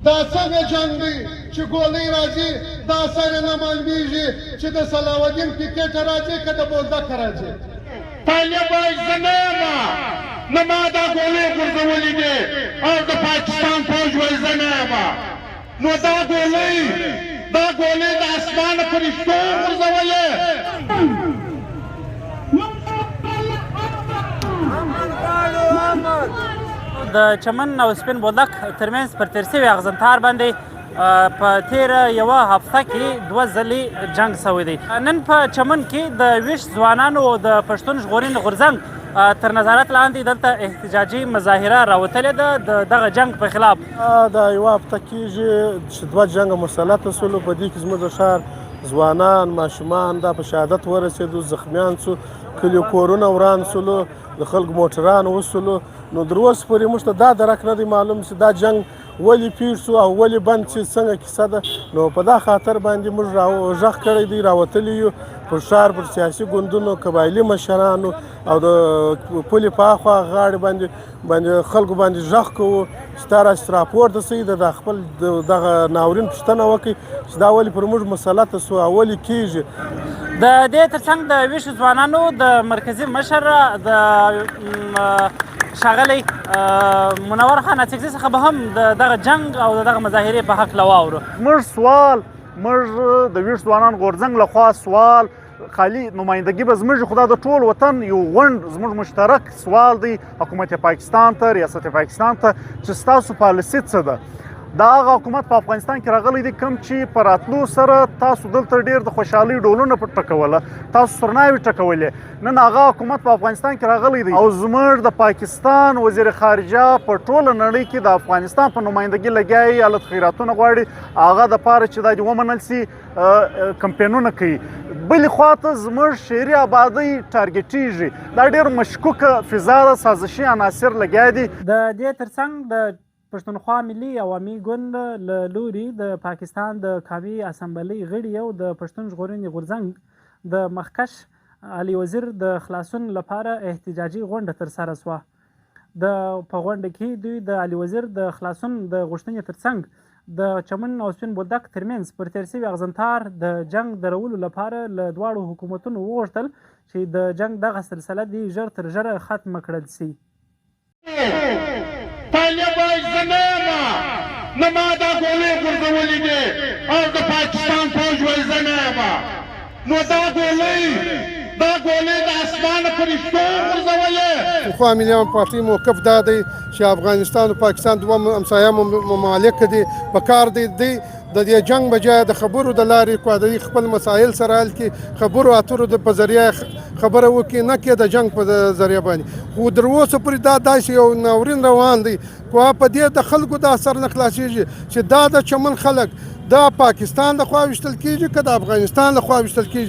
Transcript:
دا څنګه جنګ دی چې ګولۍ راځي دا سر نه معلومیږي چې د صلاح الدین پکټه راځي که د بولدکه راځي. طالب وایي زه نه یم، نه ما دا ګولۍ غورځولې دي او د پاکستان فوج وایي زه نه یم. نو دا ګولۍ دا ګولۍ د اسمانه فرښتو وغورځولې. د چمن او سپین بولدک ترمنځ پر تیر سوي اغزنتار باندې په تیره یوه هفته کې دوه ځلې جنګ سوی دی. نن په چمن کې د ویښ ځوانانو او د پښتون ژغورنې غورځنګ تر نظارت لاندې دلته احتجاجي مظاهره راوتلې ده د دغه جنګ په خلاف. دا یوه هفته کېږي چې دوه جنګه مسلط شولو. په دې کې زموږ د ښار ځوانان، ماشومان دا په شهادت ورسېدو، زخمیان شو، کلیو کورونه وران شولو، د خلکو موټران وسولو. نو تر اوسه پورې موږ ته دا درک نه دی معلوم چې دا جنګ ولې پېښ شو او ولې بند چې څنګه کیسه ده. نو په دا خاطر باندې موږ غږ کړی دی، راوتلي یو پر ښار، پر سیاسي ګوندونو، قبایلي مشرانو او د پولې په اخوا غاړې باندې خلکو باندې غږ کوو چې دا راسې راپورته شئ، د خپل دغه ناورین پوښتنه وکړئ چې دا ولې پر موږ مسلطه شو او ولې کېږي. د دې ترڅنګ د ویښو ځوانانو د مرکزي مشر د ښاغلی منور خان اڅکزي څخه به هم د دغه جنګ او د دغه مظاهرې په هکله واورو. موږ سوال، موږ د ویښ ځوانان غورځنګ لخوا سوال، خالي نمایندګي به زموږ خو دا د ټول وطن یو غونډ زموږ مشترک سوال دی حکومت پاکستان ته، ریاست پاکستان ته چې ستاسو پالیسي څه ده. دا هغه حکومت په افغانستان کې راغلی دی کوم چې په راتلو سره تاسو دلته ډېر د خوشحالۍ ډولونه ټکوله، تاسو سرناوې ټکولې. نن هغه حکومت په افغانستان کې راغلی دی او زموږ د پاکستان وزیر خارجه په ټوله نړۍ کې د افغانستان په نمایندګي لګیا یي، هلته خیراتونه غواړي، هغه دپاره چې دا دې ومنل سي کمپینونه کوي. بلې خوا ته زموږ شهري آبادۍ ټارګټېږي. دا ډېر مشکوکه فضا ده، سازشي عناصر لګیا دي. د دې ترڅنګ د پښتونخوا ملي عوامي ګوند له لوري د پاکستان د قامي اسمبلۍ غړي او د پښتون ژغورنې غورځنګ د مخکښ علي وزیر د خلاصون لپاره احتجاجي غونډه ترسره شوه. د په غونډه کې دوی د علي وزیر د خلاصون د غوښتنې ترڅنګ د چمن او سپین بولدک ترمنځ پر تېر شوي اغزنتار د جنګ درولو لپاره له دواړو حکومتونو وغوښتل چې د جنګ دغه سلسله دې ژر تر ژره ختمه کړل شي. طالب وایي زه نه یم، نه ما دا ګولۍ غورځولې دي او د پاکستان فوج وایي زه نه یم. نو دا ګولۍ دا ګولۍ د اسمانه فرښتو وغورځولې. پخوا ملي عوامي پارټۍ موقف دا دی چې افغانستان او پاکستان دوه همسایه ممالک دي، په کار دی دی د دې جنګ بجای د خبرو د لارې کوادري خپل مسایل سره حل کړي، خبرو اترو د په ذریعه خبره وکړي، نه کې د جنګ په ذریعه باندې. خو تر اوسه پورې دا داسې یو ناورین روان دی، خو په دې د خلکو دا سر نه خلاصېږي چې دا د چمن خلک دا پاکستان له خوا ویشتل کېږي که د افغانستان له خوا ویشتل کېږي.